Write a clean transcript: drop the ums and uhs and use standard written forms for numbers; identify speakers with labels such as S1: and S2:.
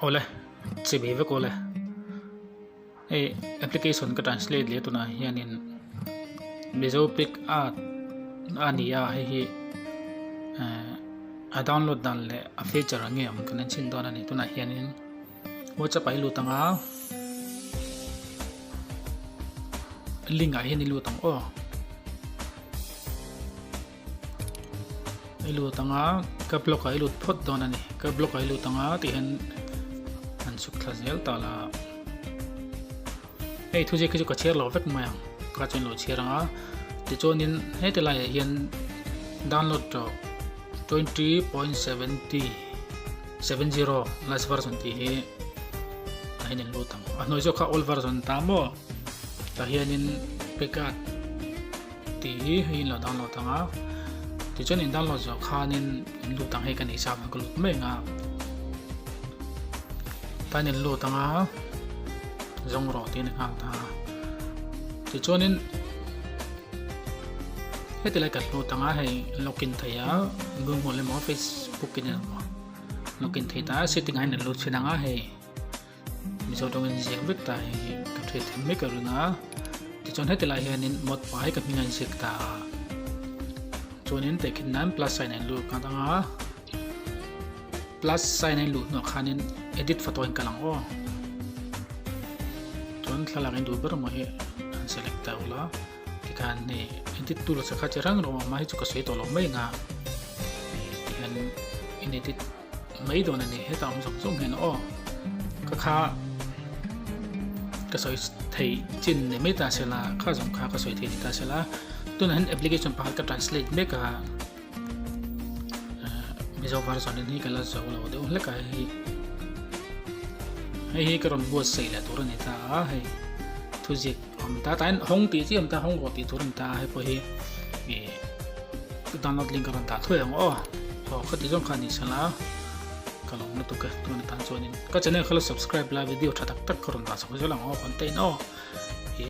S1: Awle chibi vek awle hei application ka translate leh tunah hianin mizo pic art a ni a hei hi ehh a download dan leh a feature ang nge awm kan en chhin dawn a ni tunah hianin whatsapp ah i lut ang a link ah hian i lut ang aw. I lut ang a ka blog ah i lut phawt dawn a ni ka blog ah i lut ang a tih hian an chhuk thla zel ta la hei thu ziak hi chu ka chhiar lo vek mai ang ka chuan lo chhiar ang a tichuanin heti laiah hian download tawh 20.70 last version tih hi tah hian in lut ang a hnuai zawk kha old version ta maw tah hianin pickup tih hi hei in lo download ang a tichuan in download zawh khanin in lut ang hei ka nei sa ang ka lut mai ang a tan in lut ang a zawng rawh tih a ni nghal ta a tichuanin heti lai kan lut ang a hei login thei a google emaw facebook in emaw login thei ta a setting ah hian in lut thin ang a hei. Mizo tawngin ziak vek ta hi ka hriat theih mai ka ring a tichuan heti lai hianin mod pai ka hming a inziak ta a chuanin tehkhin nan plus sign a inlut nghal ang a plus sign a inluh hnuah khanin edit photo a inkal ang aw chuan thlalak in duh ber maw hi an select ta ula tikhan hei edit tur sakha chi hrang hrang a awm a hei chu ka sawi tawh lo mai ang a tihian in edit. Mai dawn a ni hetah awm zawng zawng hian aw ka kha ka sawi thei chin ni mai ta sela kha zawng kha ka sawi thei ni ta sela tunah hian application pakhat ka translate mek a mizo version in hi ka la zo lo deuh hlek a hei hei hi ka rawn buatsaih leh tur a ni ta a hei thuziak awm ta tah hian hawng tih chi awm ta hawng rawh tih tur a ni ta a hei pawh hi ih download link a rawn dah thuai ang aw aw khati zawng kha ni sela ka lawm lutuk e tuna tan chuanin ka channel kha lo subscribe la video tha tak tak ka rawn dah chho zel ang aw content aw.